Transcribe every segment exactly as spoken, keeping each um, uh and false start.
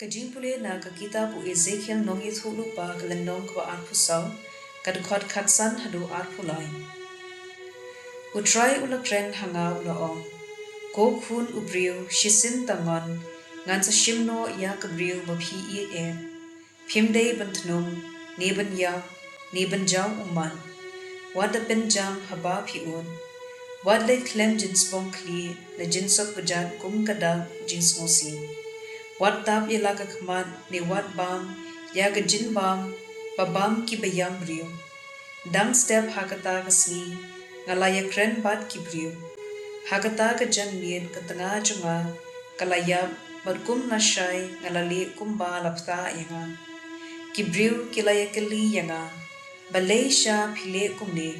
Ka jingpule na ka kitab u Ezekiel nongïathuhlypa, ka lynnong kaba arphew saw, ka dkhot khatsan haduh arphew lai. U Trai u la kren ha nga u la ong: Ko khun u briew, shisien tang ngan, ngan sa shim noh ïa ka briew ba phi ïeit eh. Phim dei ban thnum, ne ban ïap, ne ban jaw ummat. Wat da pynjam haba phi ud. Wat leit khlem jingsbong khlieh ne jingsuk bajat kum ka dak jingsngewsih. Wat tap ïa la ka khmat ne wat bam ïa ka jingbam ba bam ki baïam briew. Dang step ha kata ka sngi nga la ïakren bad ki briew. Ha kata ka janmiet ka tnga jong nga ka la ïap, bad kum lashai nga la leh kumba la bthah ïa nga. Ki briew ki la ïakylli ïa nga: Balei sha phi leh kumne?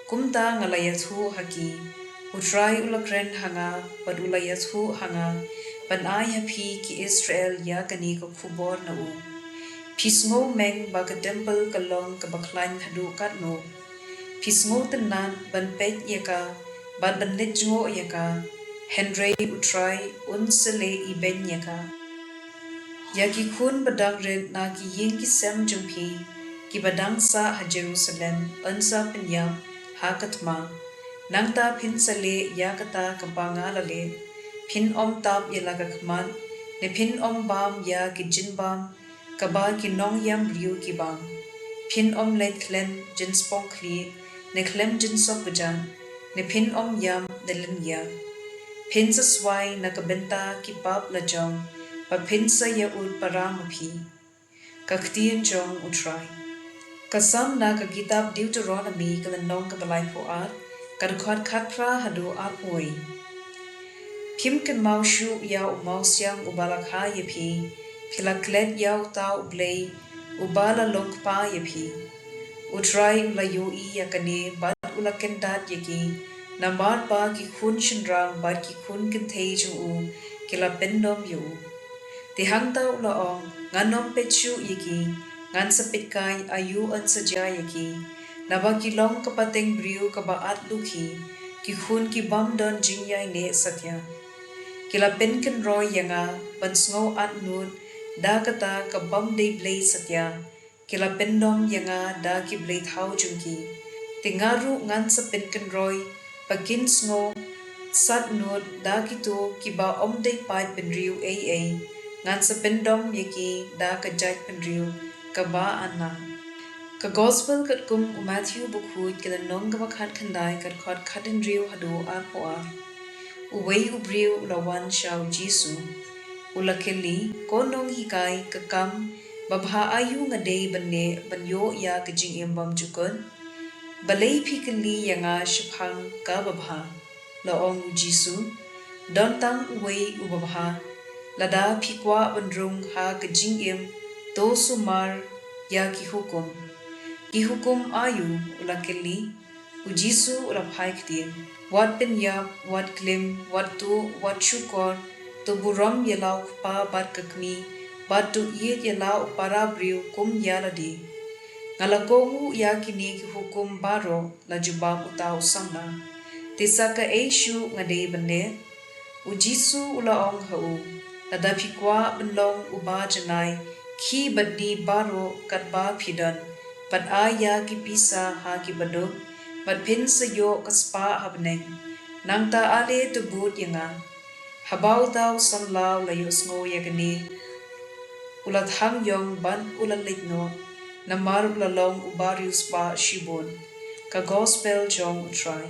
Kumta nga la ïathuh ha ki: U Trai u la kren ha nga, bad u la ïathuh ha nga ban ai ha phi ki Israel ïa kane ka khubor na u: Phi sngewmeng ba ka templ ka long kaba khlaiñ haduh katno? Phi sngewtynnad ban peit ïa ka bad ban leit jngoh ïa ka, hynrei U Trai un sa leh ibeiñ ïa ka. Ïa ki khun ba dang rit na ki ïing ki sem jong phi, kiba dang sah ha Jerusalem, yn sa pynïap ha ka thma. Nangta phin sa leh ïa kata kaba nga la leh: phin ym tap ïa la ka khmat, ne phin ym bam ïa ki jingbam kaba ki nongïam briew ki bam. Phin ym leit khlem jingsbong khlieh ne khlem jingsuk bajat, ne phin ym ïam ne lynñiar. Phin sa swai na ka bynta ki pap la jong, bad phin sa ïa ud para ma phi. Ka ktien jong U Trai. Ka sam na ka kitab Deuteronomi, ka lynnong kaba laiphew ar, ka dkhot khatphra haduh arphew wei. Phim kynmaw shuh ïa u mawsiang uba la kha ïa phi. Phi la klet ïa uta u blei uba la long kpa ïa phi. U Trai u la ïohi ïa kane bad u la kyndat ïa ki, namar ba ki khun shynrang bad ki khun kynthei jong u ki la pyndom ïa u. Te hangta u la ong: Ngan ym peit shuh ïa ki, ngan sa peit kai aïu yn sa jia ïa ki. Naba ki long ka pateng briew kaba at lukhi, ki khun ki bym don jingïaineh satia. Ki la pynkynroi ïa nga ban sngew at nud da kata ka bym dei blei satia. Ki la pyndom ïa nga da ki blei thaw jong ki. Te nga ruh ngan sa pynkynroi ba kin sngew sat nud da kito kiba ym dei paid bynriew ei ei. Ngan sa pyndom ïa ki da ka jaitbynriew kaba anang. Ka Gospel katkum u Matthew bakhuid, ka lynnong kaba khatkhyndai, ka dkhot khathynriew haduh arphew ar. Uwei u briew u la wan sha u Jisu. U la kylli: Ko nonghikai, ka kam babha aïu nga dei ban leh ban ïoh ïa ka jingim bymjukut? Balei phi kylli ïa nga shaphang ka babha? La ong u Jisu: Don tang uwei u babha. Lada phi kwah ban rung ha ka jingim, to sumar ïa ki hukum. Ki hukum aïu? U la kylli. U Jisu u la phai ktien: Wat pynïap, wat klim, wat tuh, wat shukor, to burom ïa la u kpa bad ka kmie, bad to ïeit ïa la u para briew kum ïa lade. Nga la kohnguh ïa kine ki hukum baroh, la jubab uta u samla. Te sa kaei shuh nga dei ban leh? U Jisu u la ong ha u: Lada phi kwah ban long uba janai, khie bad die baroh katba phi don, bad ai ïa ki pisa ha ki baduk, bad phin sa ïoh ka spah ha bneng. Nangta ale to bud ïa nga. Haba uta u samla u la ïohsngew ïa kane, u la thang ïong bad u la leit noh, namar u la long uba riewspah shibun. Ka Gospel jong U Trai.